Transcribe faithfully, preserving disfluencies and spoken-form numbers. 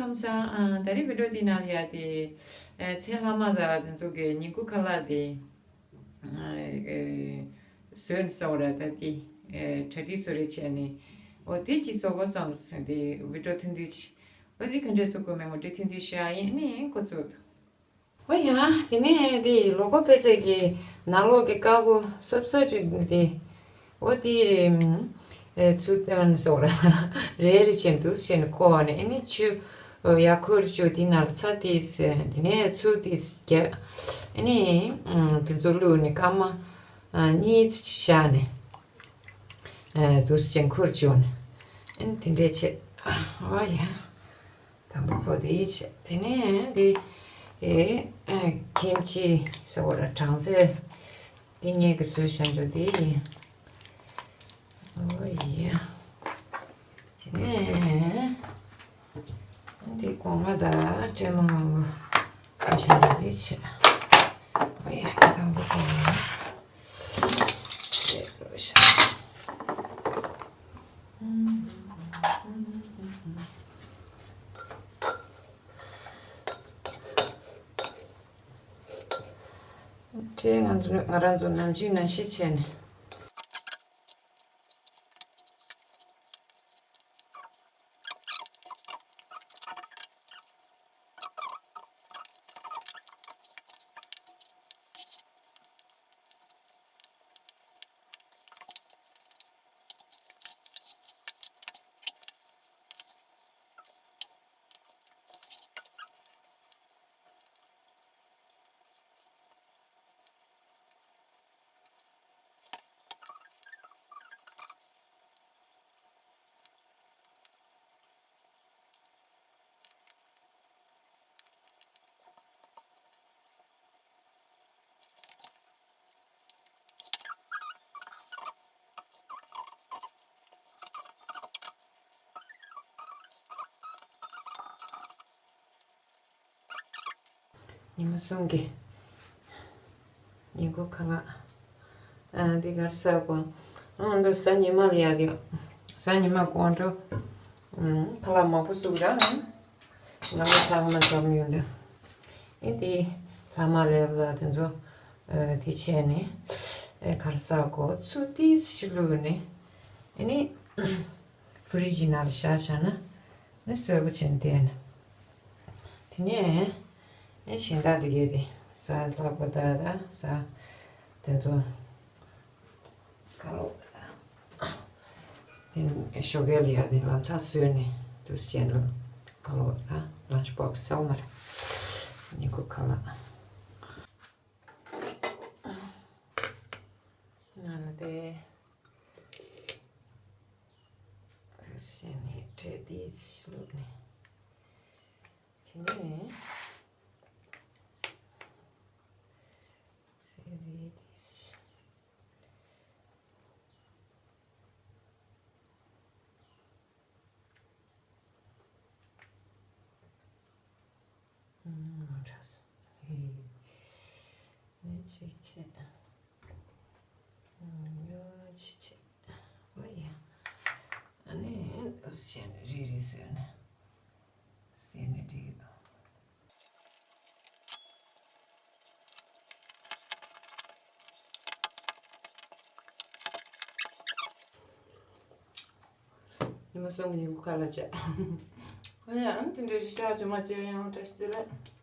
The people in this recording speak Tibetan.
ཁམས་བཟང་། ཨ། ད་རེས་བི་ཌིའོ་འདི་ནང་ལ་ཡ་དེ། ཨ། ཚལ་ལྷག་མ་དང་དེ་ཚོ་གི་ཉིན་གུང་ཁ་ལག་དེ། ཨ། ཨ། བཟོས་ནས་ཟ་བ་ར་ད་དེ། ཨ། གྲ་སྒྲིག་བཟོ་རེས་བྱས་ནས། འོ་དེ་ཅིག་བཟོ་དགོས་བསམ་སོང་དེ་བི་ཌིའོ་ཐུང་ཐུང་ཅིག་འོ་དེ་ག་འདྲས་བཟོ་དགོས་མིན་ངོ་སྤྲོད་ཐུང་ཐུང་བྱས་ཡིན་ནི་འགོ་བཙུགས། འོ་ཡ། དེ་ནས་དེ་ལོ་འཁོར་དཔེ་ཆ་གི་ནང་ལོགས་ཀྱི་དཀར་པོ་སོབ་སོབ་ཅིག་དེ། འོ་དེ། ཨེ། ཚུར་བཏོན་སོང་ར། རེ་རེ་བྱས་འདུག་བྱས་ནས་བསྐོལ་བ་ནས་ཨ་ནི་ཆུ་ཡར་ཁུར་བཅུག་དེ་ནང་ལ་ཚྭ་དེ་དེ་ནས་ཚུར་དེ་རྒྱག་ཨ་ནི་དེ་ཚོ་བླུགས་ནས་སྐར་མ་གཉིས་བཞག་ནས་འདུག་བྱས་ཁུར་བཅུག་ནས་ཨ་ནི་དེ་འདྲས་བྱས། འོ་ཡ། དང་པོ་ཁོ་དེ་བྱས། དེ་ནས་དེ། ཨེ། ཨེ། ཁིམ་ཅི་ཟེར་བ་ལ་གྲང་ཚལ་དེ་ངེད་ཀྱི་བཟོས་བཞག་འཇོག་དེ་ཡིན། འོ་ཡ། དེ་ནས་དེ་སྒོ་ང་དང་སྲན་མ་སྔོན་པོ་བཞག་འཇོག་དེ་བྱས། འོ་ཡ། དང་པོ་སྒོ་ང་དེ་བཞག་དེ་ང་ཚོ་ང་རང་ཚོ་ནམ་རྒྱུན་ནང་བཞིན་བྱས་ནས། ཉི་མ་གསུམ་གྱི་ཉིན་གུང་ཁ་ལག་ཨ། འདི་ག་རེ་ཟ་དགོས། ཨ། འདི་གཟའ་ཉི་མ་ལ་ཡག་གི། གཟའ་ཉི་མ་དགོང་དྲོ། ཨ། ཁ་ལག་མང་པོ་བཟོ་གི་ར། ང་ཚང་མ་འཛོམས་ཡོང་དུས། ཨེ་འདི་ལྷག་མ་ལེབ་ལ་དེ་ཚོ། ཨ། དེ་བྱས་ནས། ཨེ། ག་རེ་ཟ་དགོས། ཚུར་ཏོག་ཙམ་བླུགས་ནས། ཨ་ནི་ཕི་རིཇ་ནང་ལ་བཞག་བཞག་ན་ནི་སོས་པོ་བྱས་ནས་བསྡད་ནས། དེ་ནས་ཨེ་གཞན་དག་དེ་གས་དེ་ཟ་ལྷག་པ་དག་དང་ཟ་དེ་ཚོ་ཁ་ལོ་དེ་ཞོགས་ཀས་ལ་ཡ་དེ་ལམ་སང་བཟོས་ནས་དུ་བྱས་ནས་ཁ་ལོ་དང་ལན་ཆི་བོག་སི་ཟ་བ་མ་རེད། ཉིན་གུང་ཁ་ལག་ང་ལ་དེ། ཟས་ནས་བྲེལ་ཏེ་བླུགས་ནས། དེ་ནས་ཟས་རེད་དེ། ཨུམ། ཁྲག་སོ། ཧེ། ནས་ཅིག་བྱས། ཨུམ། ཉོ་ཅིག་བྱས། ཨོ་ཡ། ཨ་ནི་ཨུ་ཟེར་ནས་རེ་རེ་བཟོས་ནས་ཟས་ནས་འགྲིག་གི་འདུག་ཉི་མ་གསུམ་ཉིན་གུང་ཁ་ལག་བྱས། ཨོ་ཡ། ཨང་དེ་འདྲའི་རི་ཤ་ཅོ་མ་བྱས་ཡང་བཀྲ་ཤིས་བདེ་ལེགས།